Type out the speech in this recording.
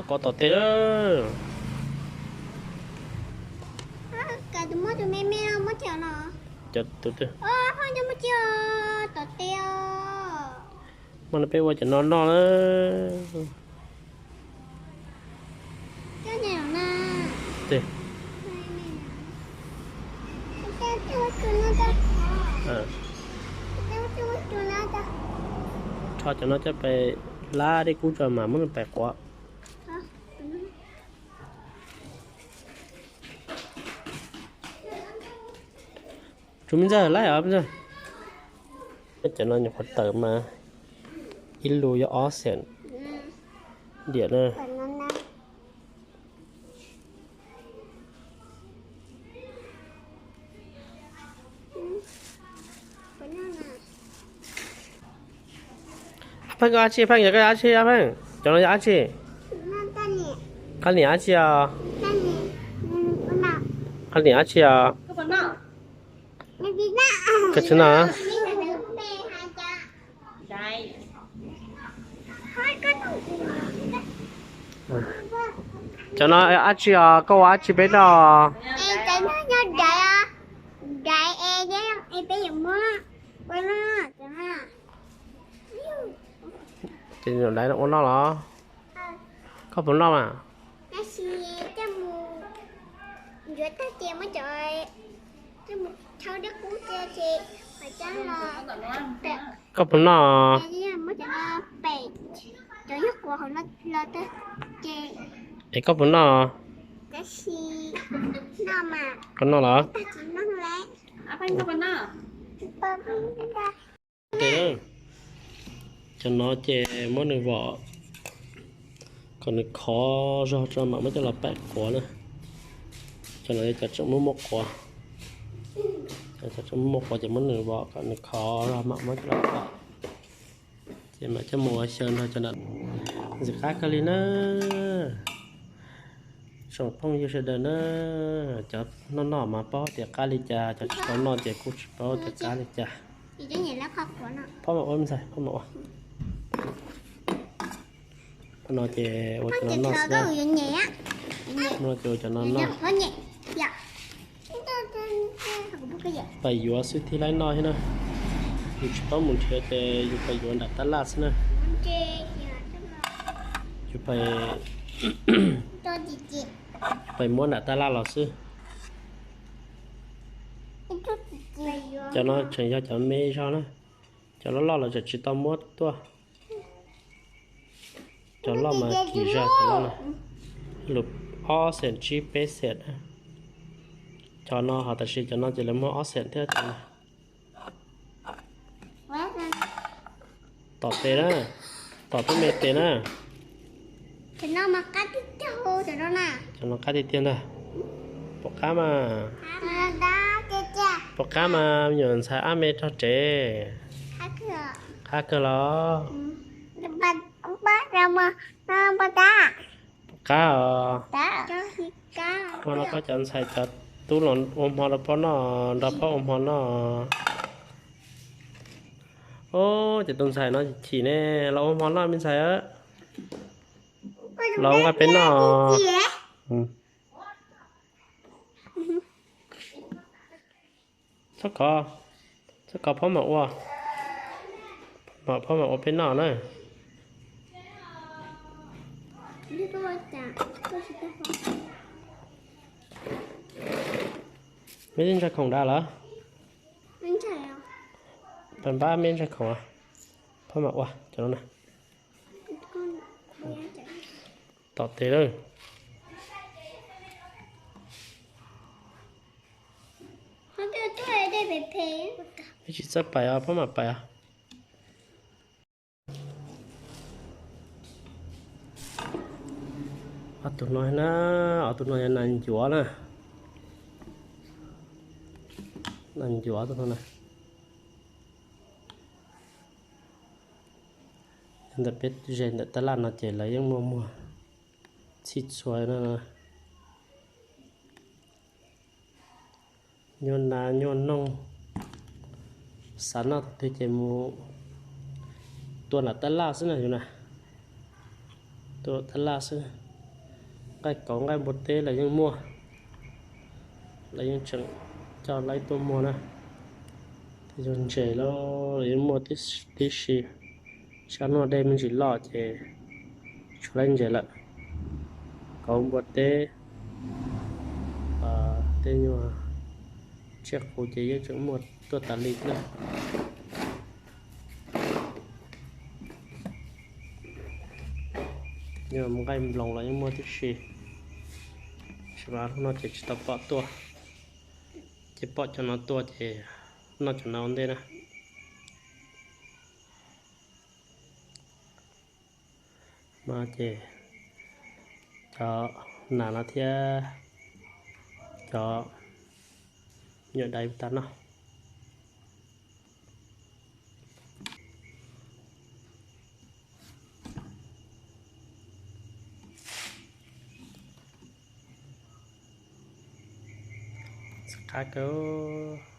Kov tom tes lawm. Kav tus muab tus me me muab cov no. Cov tus twg? Phooj cov muab cov tom tes os. Muab no peb ua cov no noj na. Rho cov no coj pais lab dej kub tso mas muab nws pais quav. Tsuas me ntxawg laib os. Cov no nyuam qhuav tawm mas ib lus yog ob xees diam na. Pheej, koj dab tsi Pheej, yog koj dab tsi Pheej? Cov no yog dab tsi? Qhov niam dab tsi os? Qhov niam dab tsi os? Koj tsis noj. Cov no dab tsi os? Koj ua dab tsi peb noj? Ces dais no ua noj los? Koj puas noj mas? Koj puas noj? Es koj puas noj? Koj noj los? Cov no ces muab nws vom kom nws khov zog tso mam muab coj los pais quav na. Cov no yog cov tseem muaj muaj quav. Cov tseem muaj muaj quav ces muab nws vom kom nws khov zog mam muab coj los pais. Ces mam coj mus ua xyaw nrog cov ntawm. Ntxim qab kawg li na. Tsoom phooj ywg sawv daws na, cov noj noj mas paub tias qab li cas, cov tsis tau noj ces kuj tsis paub tias qab li cas. Phob mam ua me ntxhais, phob mam ua. Phob no ces ua cov no noj xwb. Phob no ces ua cov no noj. Pais yuav xwb thiaj li noj thiab na. Yus tsis paub mus nrhiav ces yus pais yuav nram tab laj xwb na. Yus pais, yus pais muab nram tab laj los xwb. Cov no tseem yog cov me zog na. Cov loj loj los tseem tsis tau muab tuaj. Cov loj mas kim zog cov loj na. Lus ob xees tsib peb xees na. Cov no ho tam sim cov no ces lawv muag ob xees thiab cov no. Tom tes na, tom tuab me tes na. Cov no qab tiag tiag ntag. Pom qab mas, pom qab mas me nyuam ntxhais ab me rog rev. Qab kawg los? Pom qab os. Ua no koj cov ntxhais cov tub los ua hmo rau phob noj, nrog phob ua hmo noj. Os, cov tus ntxhais no chim ne, los ua hmo noj me ntxhais. Los nqa peb noj. Txhob kov, txhob kov phob mam ua, phob mam ua peb noj na. Meb twb ntshai khoom dab lawm? Pab npab meb ntshai khoom, phob mam ua cov no na. Tom tes lawm. Peb tsis txawj pais os, phob mam pais os. Ob tug no na, ob tug no yog nas ncuav na. Nas ncuav ob tug no na. Ntawm peb ze ntawm tab laj no ces lawv yeej muaj muag txhij txhua na. Nyuaj nas nyuaj noog, xav noj tus twg ces mus tua nram tab laj xwb na yus na. Tua tab laj xwb. Nqaij kauv nqaij npua teb los yeej muaj, lawv yeej tseem coj laib tuaj muag na. Tej yog ntses los yeej muaj tib si. Sab hnub no dej me ntsis loj ces tshuav laib ntses lawm. Kauv npua teb, tej nyuag tsiaj qus ces yeej tseem muaj tuaj tas li na. Nyuag nqaij nploos los yeej muaj tib si, tab sis mas hnub no ces tsis tau pom tuaj, ces pom cov no tuaj ces noj cov no ua ntej na. No ces cov nas no thiab cov nyuam dais tas no. Qab kawg.